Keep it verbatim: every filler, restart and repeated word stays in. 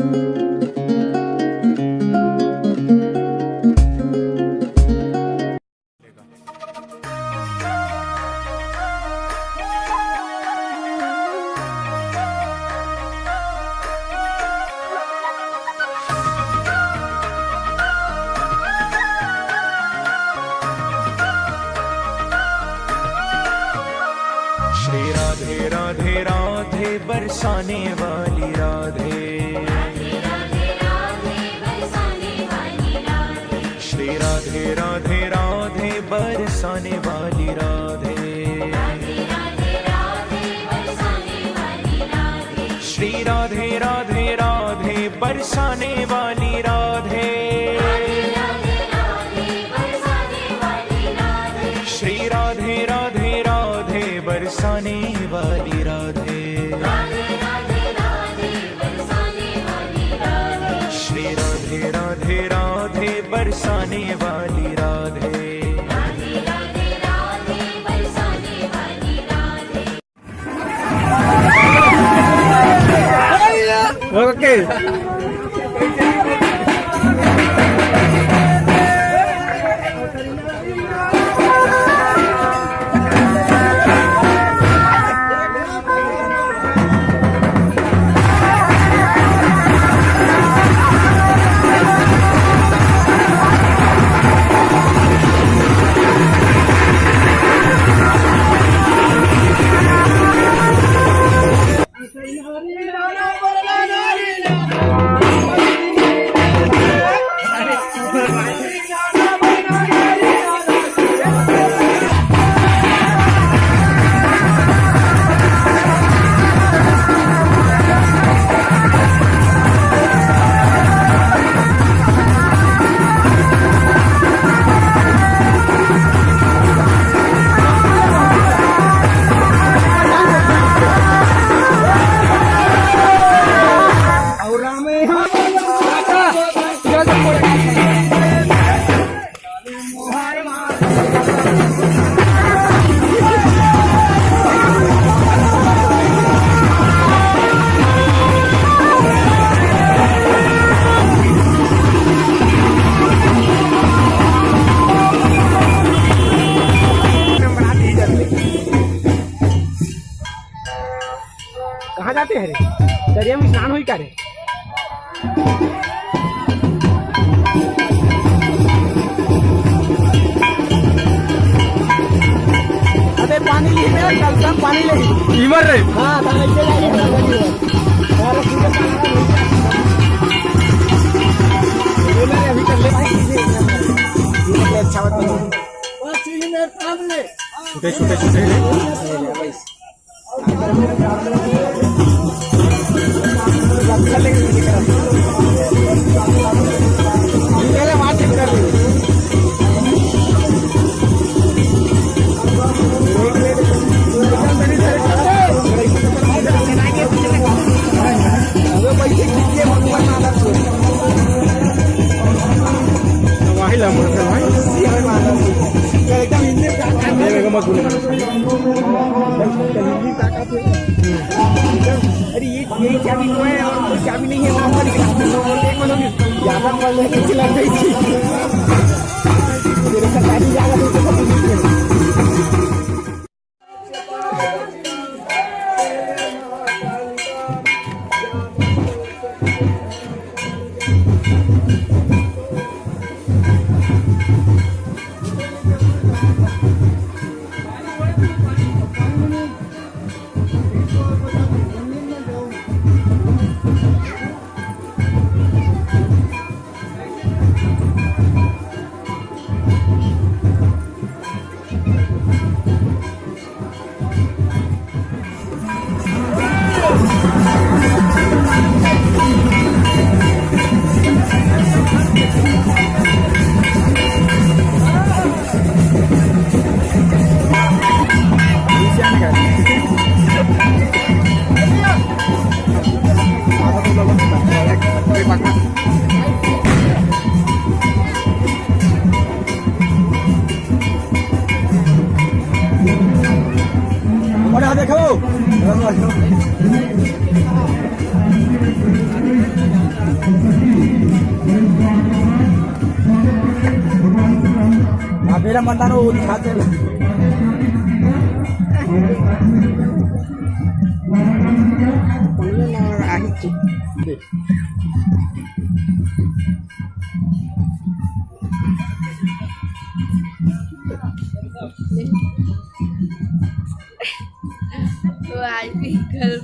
श्री राधे राधे राधे, बरसाने वाली राधे। श्री राधे राधे राधे, बरसाने वाली राधे। श्री राधे राधे राधे, बरसाने वाली राधे। श्री राधे राधे राधे, बरसाने वाली राधे। श्री राधे राधे राधे, बरसाने वाली राधे। ओके। कहाँ जाते हैं रे? दरिया में स्नान होई का रे? अबे पानी ले रे, कल शाम पानी ले। इमर रे। हाँ, तो ऐसे जाइए ना, जाइए। और सीधे पानी ले। बोला रे, अभी कर ले भाई, सीधे। ये तो अच्छा बात नहीं। छोटे, छोटे, छोटे। अरे ये, यही चाबी तो है और कोई चाबी नहीं है, वहाँ पर ज्यादा पढ़ लेने की लग गई थी। मेरे सरकारी जाएगा तो उसको कुछ नहीं। Teman taruh di hati. Wah, ini girl.